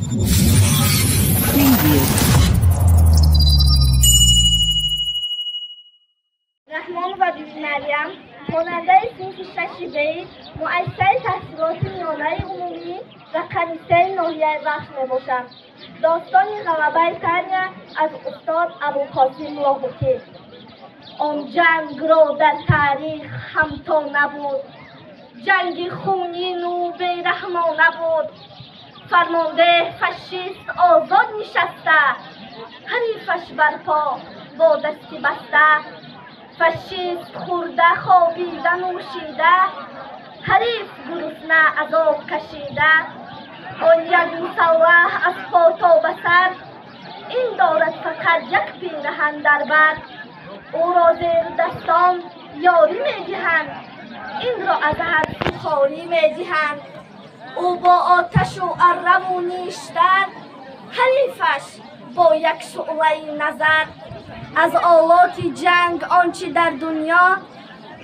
Preview. Раҳмонова Бибимарьям, хонандаи синфи шаши Б муассисаи таҳсилоти миёнаи умумӣ рақами 3 ноҳияи Вахш мебошам. Достони ғалабаи Таня аз устод Абулқосим Лоҳутӣ. Он ҷангро дар таърих ҳамто набуд, ҷанги хунину бераҳмона буд. Фармондеҳ фашист озод нишаста, ҳарифаш барпо бо дасти баста. Фашист хӯрда, хобида, нӯшида, ҳариф гурусна азоб кашида. Он як мусаллаҳ аз по то ба сар, ин дорад фақат як пираҳан дар бар. Ӯро зердастон ёрӣ медиҳанд, инро аз ҳар су хорӣ медиҳанд. Ӯ бо оташу арраву ништар, ҳарифаш бо як шӯълаи назар. Аз олоти ҷанг он чӣ дар дунё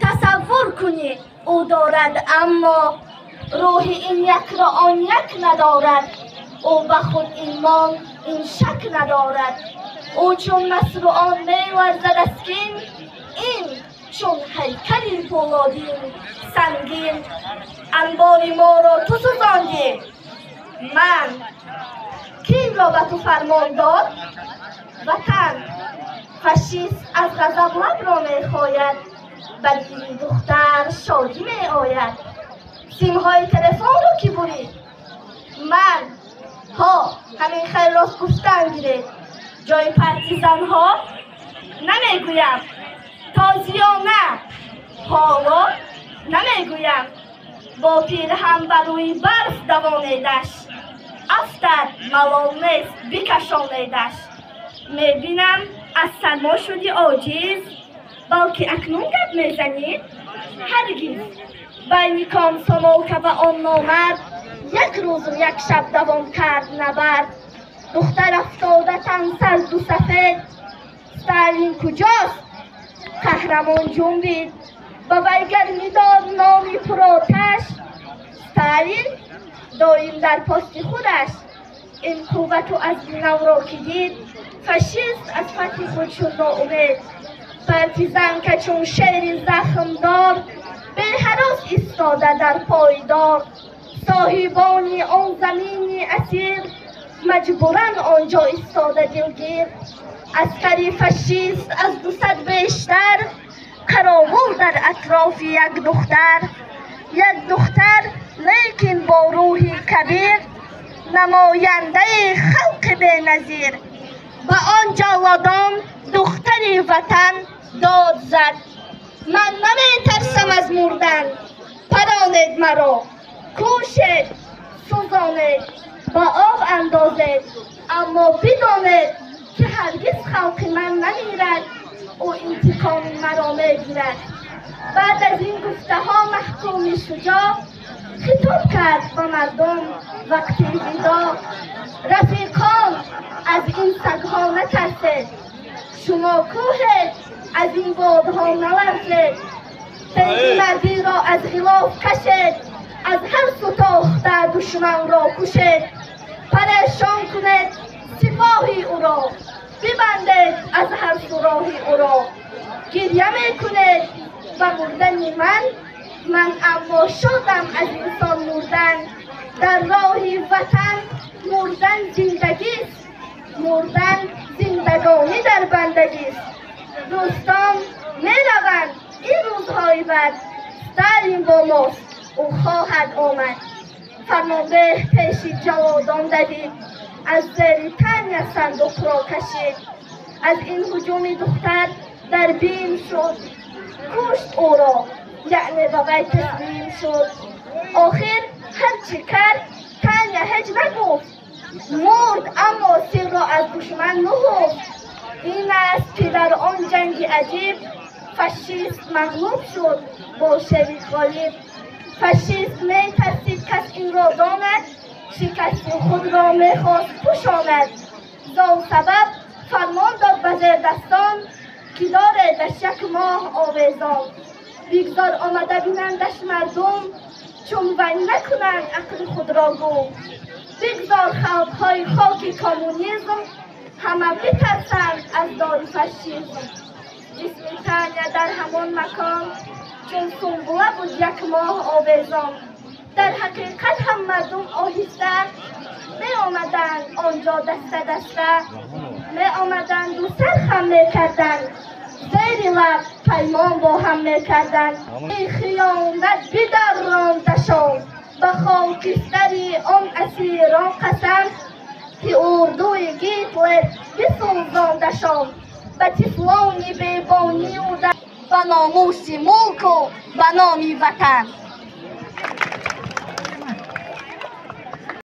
тасаввур кунӣ ӯ дорад, аммо рӯҳи ин якро он як надорад. Ӯ ба худ имон ин шак надорад. Ӯ чун насру он меварзад аз кин, ин чун ҳайкали пӯлодин сангин. Анбори моро ту сӯзондӣ, ман кинро ба ту фармон дод? Ватан. Фашист аз ғазаб лабро мехояд, ба дили духтар шодӣ меояд. Симҳои телефонро кӣ бурид? Ман. Ҳо, ҳамин хайр рост гуфтан гиред. Ҷои партизанҳо? Намегӯям. Тозиёна? Ҳоло? Намегӯям. Бо пирҳам ба рӯи барф давонедаш, афтад малол нест, бикашонедаш. Мебинам аз сармо шуди оҷиз, балки акнун гап мезанӣ? Ҳаргиз. Байни комсомолка ва он номард як рӯзу як шаб давом кард набард. Духтар афтода тан сарду сафед, Сталин куҷост? Қаҳрамон ҷунбид, ба вай гармӣ дод номи пуроташ. Сталин доим дар пости худаш, ин қуввату азми навро ки дид, фашист аз фатҳи худ шуд ноумед. Партизанка чун шери захмдор, беҳарос истода дар пойдор. Соҳибони он замини асир маҷбуран он ҷо истода дилгир. Аскари фашист аз 200 бештар, қаровул дар атрофи як духтар. Як духтар, лекин бо рӯҳи кабир, намояндаи халқи беназир. Ба он ҷаллодон духтари ватан дод зад: ман наметарсам аз мурдан, паронед маро, кушед, сӯзонед, ба об андозед, аммо бидонед ки ҳаргиз халқи ман намирад, ӯ интиқоми маро мегирад. Баъд аз ин гуфтаҳо маҳкуми шуҷоъ хитоб кард ба мардум вақти видоъ: рафиқон, аз ин сагҳо натарсед, шумо кӯҳед, аз ин бодҳо наларзед. Тиғи мардиро аз ғилоф кашед, аз ҳар су тохта душманро кушед. Парешон кунед сипоҳи ӯро, бибандед аз ҳар су роҳи ӯро. Гиря мекунед ба мурдани ман, ман аммо шодам аз инсон мурдан. Дар роҳи ватан мурдан зиндагист, мурдан зиндагонӣ дар бандагист. Дӯстон мераванд ин рӯзҳои бад, Сталин бо мост, ӯ хоҳад омад. Фармондеҳ пеши ҷаллодон давид, аз зери Таня сандуқро кашид. Аз ин ҳуҷуми духтар дар бим шуд, кушт ӯро, яъне ба вай таслим шуд. Охир ҳар чӣ кард Таня ҳеҷ нагуфт, мурд, аммо сирро аз душман нуҳуфт. Ин аст ки дар он ҷанги аҷиб фашист мағлуб шуд бо шери ғолиб. Фашист метарсид кас инро донад, шикасти худро мехост пӯшонад. Зон сабаб фармон дод ба зердастон, ки доредаш як моҳ овезон. Бигзор омада бинандаш мардум, чун вай накунанд ақли худро гум. Бигзор халқҳои хоки коммунизм ҳама битарсанд аз дори фашизм. Ҷисми Таня дар ҳамон макон чун сунбула буд як моҳ овезон. Дар ҳақиқат ҳам мардум оҳиста меомаданд онҷо даста даста, меомаданду сар хам мекарданд, зери лаб паймон бо ҳам мекарданд. Хиёнат бидаррондашон, ба хокистари он асирон қасам, ки урдуи Гитлер бисӯзондашон, ба тифлони бебонию ба номуси мулку ба номи ватан.